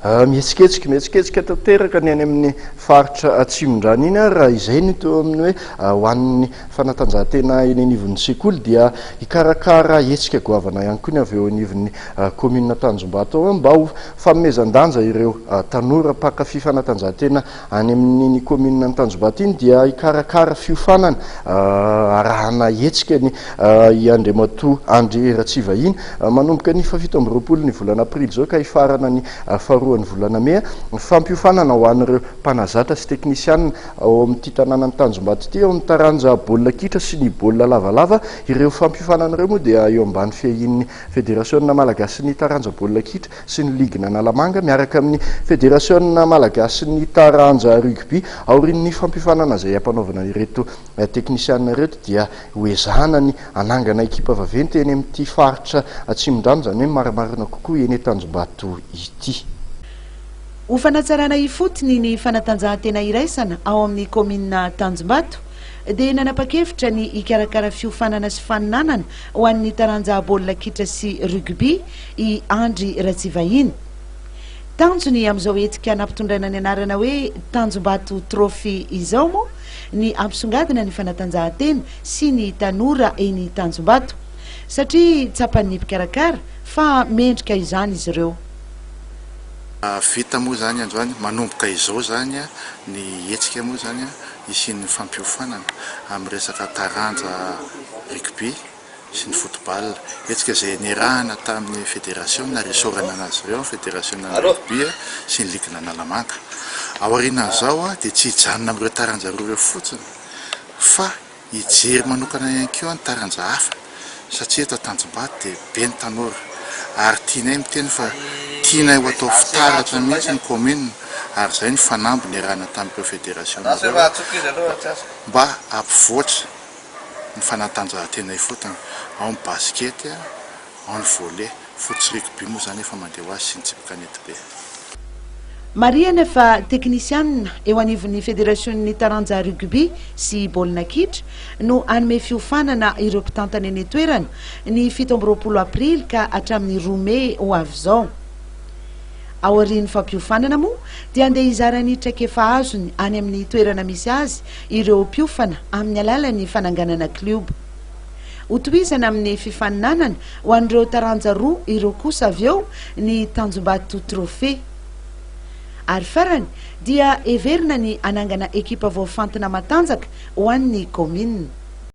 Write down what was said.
Mihetsiketsika, mihetsiketsika tanteraka ny any amin'ny faritra Atsimondrano iny ary raha izay no teo amin'ny hoe ho an'ny fanatanjahantena eny anivon'ny sekoly dia hikarakara hetsika goavana ihany koa ny avy eo anivon'ny kaominina Tanjombato ao mba ho fanomezan-danja ireo tanora mpankafy fanatanjahantena any amin'iny kaominina Tanjombato iny dia hikarakara fiofanana arahana hetsika ny i Andriamatoa André Ratsivahiny manomboka ny fahafito amby 20 ny volana aprily izao ka hifarana ny faharoan'ny volana mey. Fampiofanana ho an'ireo mpanazatra sy teknisianina ao amin'ity tanànan'i Tanjombato ity ao amin'ny taranja baolina kitra sy ny baolina lavalava. Ireo fampiofanana ireo moa dia eo ambany fiahian'ny Federasiona malagasin'ny taranja baolina kitra sy ny ligin'Analamanga miaraka amin'ny Federasiona malagasin'ny taranja rugby. Aorian'ny fampiofanana izay hampanaovina ireto teknisianina ireto dia hoezahana ny hanangana ekipa vaventy eny amin'ity faritra Atsimondrano, izany hoe marimarina kokoa eny Tanjombato ity. Ho fanatsarana ifotony ny fanatanjahantena iraisana ao amin'ny kaominina Tanjombato dia nanapa-kevitra ny hikarakara fiofanana sy faninanana ho an'ny taranja baolina kitra sy rugby i Andry Ratsivahiny. Tanjony amin'izao hetsika nampitondraina ny anarana hoe Tanjombato Trophy izao moa ny hampisongadina ny fanatanjahantena sy ny tanora eny Tanjombato satria tsapan'ny mpikarakara fa mendrika izany izy ireo. Vita moa izany androany, manomboka izao izany ny hetsika moa izany hisian'ny fampiofanana amin'ny resaka taranja rugby sy ny football. Hetsika izay niarahana tamin'ny federasiona ary isaorana an'azy ireo, federasionan'ny rugby sy ny ligin'Analamanga. Aorianan'izao dia tsy hijanona amin'ireo taranja roa ireo fotsiny fa hijery manokana ihany koa ny taranja hafa satria eto Tanjombato dia be ny tanora ary tianay miteny fa tianay ho atao fitaratra mihitsy ny commune ary izay no fanamby niarahana tamin'ireo federasiona ireo mba hampivoatra ny fanatanjahantena ifotony, ao ny basket, ao ny volley, foot sy rugby moa izany efa mandeha ho azy sy ny tsipy kanetibe. Marihana fa teknisianina eo anivon'ny federasionin'ny taranja rugby sy baolina kitra no hanome fiofanana ireo mpitantana eny an-toerana ny 27 aprily ka hatramin'ny 2 mey ho avy izao. Aorian'ny fampiofanana moa dia handeha hizara ny traikefa azony any amin'ny toerana misy azy ireo mpiofana amin'ny alalan'ny fananganana klioba. Hotohizana amin'ny fifaninanana ho an'ireo taranja roa ireo kosa avy eo ny Tanjombato Trophée. Ary farany dia heverina ny hanangana ekipa voafantina matanjaka ho an'ny kaominina.